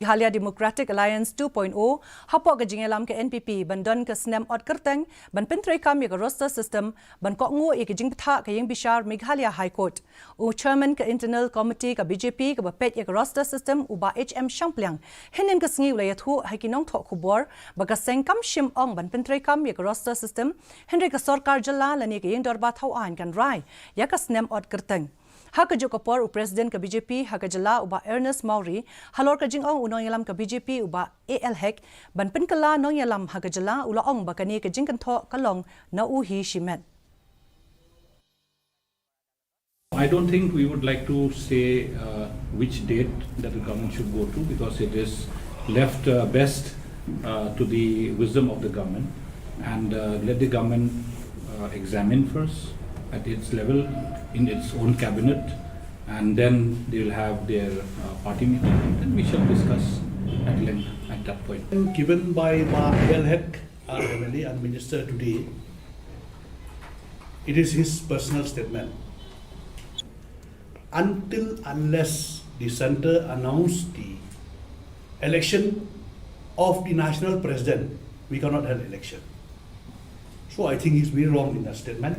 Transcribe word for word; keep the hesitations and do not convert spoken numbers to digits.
Meghalaya Democratic Alliance two point oh, hapoh ka jingïalam ka N P P, ban don ka snem ot kyrteng, ban pyntreikam ïa ka roster system, ban kohnguh ïa ka jingbthah ka ïing bishar Meghalaya High Court. U Chairman ka Internal Committee ka B J P kaba peit ïa ka roster system, u Bah H M Shangpliang, hynnin ka sngi u la ïathuh ha ki nongthoh khubor ba ka seng kam shym ong ban pyntreikam ïa ka roster system, hynrei ka sorkar jylla lane ka ïing dorbar thaw aiñ kan rai ïa ka snem ot kyrteng. Ha kajuh ka por, u President ka B J P ha ka jylla, u Bah Ernest Mawrie, halor ka jingong u nongïalam ka B J P, u Bah A L Hek, ban pynkylla nongïalam ha ka jylla, u la ong ba kane ka jingkynthoh ka long na u hi shimet. I don't think we would like to say uh, which date that the government should go to, because it is left uh, best uh, to the wisdom of the government, and uh, let the government uh, examine first at its level, in its own cabinet, and then they will have their uh, party meeting, and then we shall discuss at length at that point. Given by Bah A L Hek, our M L A and minister today, it is his personal statement. Until unless the centre announce the election of the national president, we cannot have election. So I think he's very wrong in that statement.